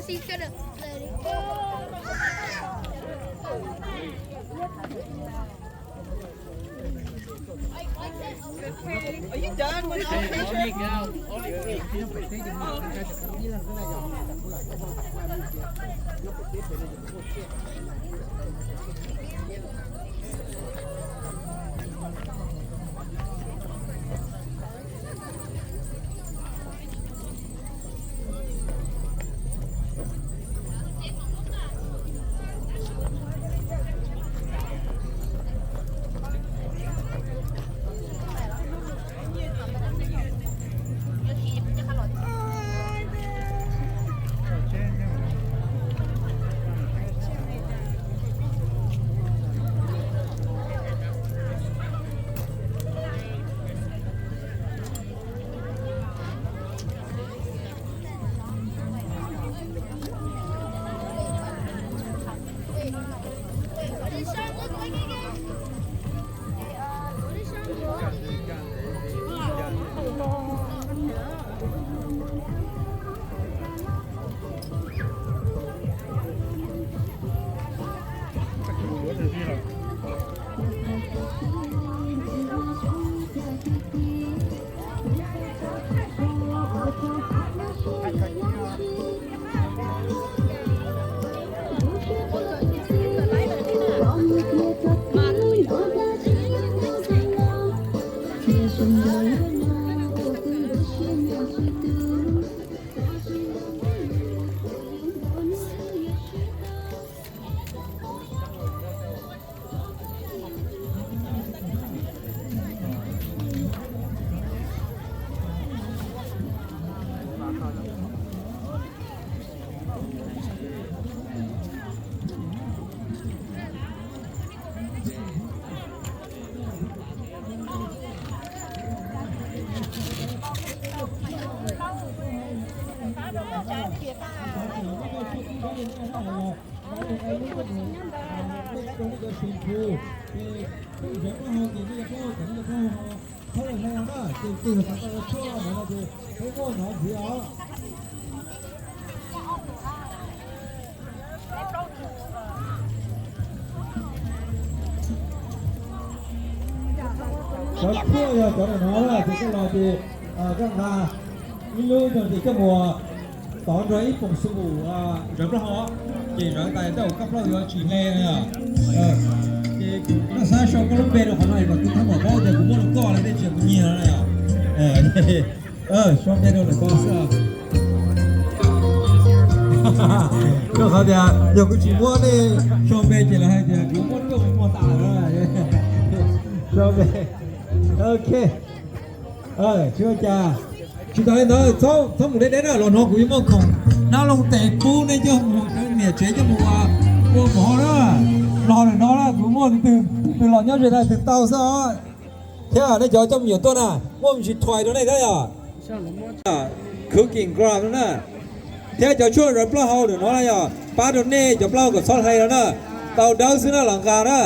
Are you done with all patients? Cov tshuaj yog cov no na, ces koj los ces koj nqa ib lub no ces coj mus tov nrog ib poom xu mus zawv plaub hau, ces zawv tas tej zaum koj plaub yuav tsis hle na. Ces koj xav sau koj lub npe rau qhov no kom tus thab mom paub tias kuv muab rau koj los tej tsis kuv nyiag no na. Sau npe rau lawm ko xwb. Rau qhov tias yog kuv tsis muab nej sau npe ces lawv hais tias kuv muab tuaj muag tas lawm. Sau npe. Ok. Tsis ua cas. Tsis tas li ntawd, txhob mus deb deb na, los no kuv yuav muaj khoom hnab looj tes pub nej coj mus, niam tsev coj mus ua mov na. Los lawm no na, kuv muaj tus, tus los nyob ze na, tus tau xwb os. Thiab nej cov coj me nyuam tuaj na, muaj me ntsis thuais rau nej thiab yom. Cooking gram no na. Thiab cov tshuaj zawv plaub hau ntawm no na yog pab rau nej cov plaub hau kom txhob hle no na. Tau dawb xwb na, los nqa na,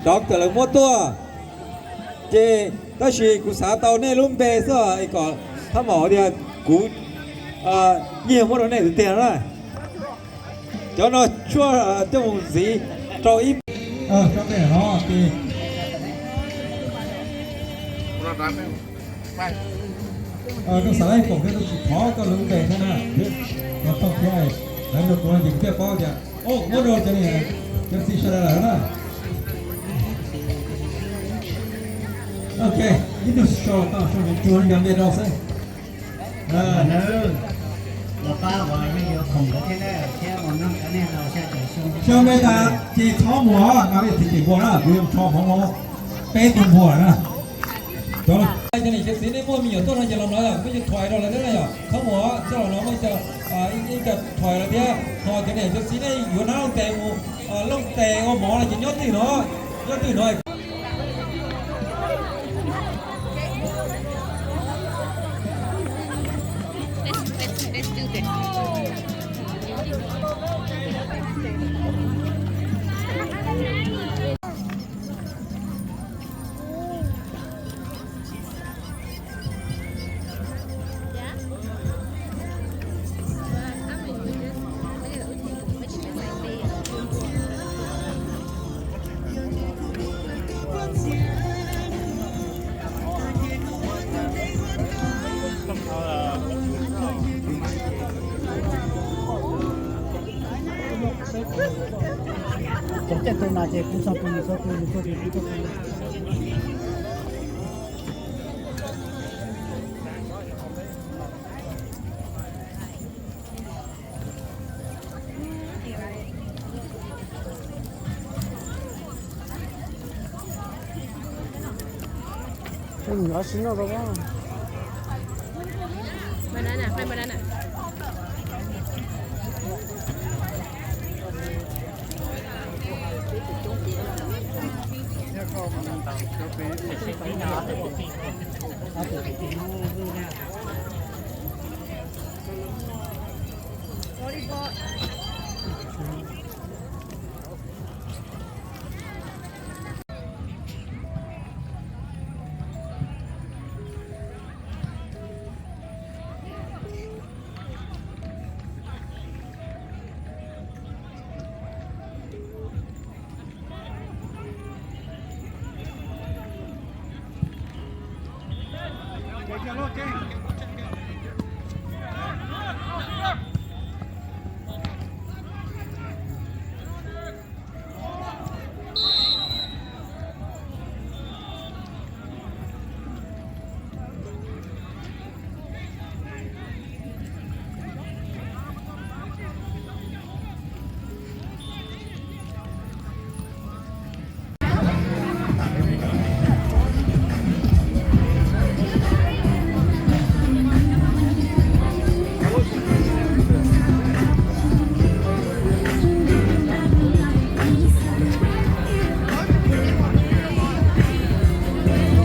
doctor lawv muab tuaj. Ces tab sis kuv xav tau nej lub npe xwb es kom thab mom tias kuv nyiag muab rau nej tus tiag no na. Cov no tshuaj coj mus ntxiv rau ib, koj xav laij foom thiab koj tsis thov koj lub npe thiab na, los tau thiab, lawv nrog kuv no ces kuv thiaj paub tias, o, muab rau cov niam cov txiv sawv daws lawm na. Ok, ib tug sau tau sau tsuag npe rau xwb. Sau npe tas ces txhob mus os, nqa peb txiv cem npua na, kuv yuav rho hmoov rau peb tug npua na. Cov niam cov txiv nej muaj me nyuam tuaj no ces los no yog muaj cov thuais rau lawv thiab na yog, txhob mus os, coj los no muaj ib co thuais lawm thiab. Ho cov niam cov txiv nej yuav hnab looj tes mus, looj tes ua mov no ces nyob twj no, nyob twj no. Tej tus na ces kuv txog tus, nws txog tus, nws txog tus, kuv txog tus. Banana, banana.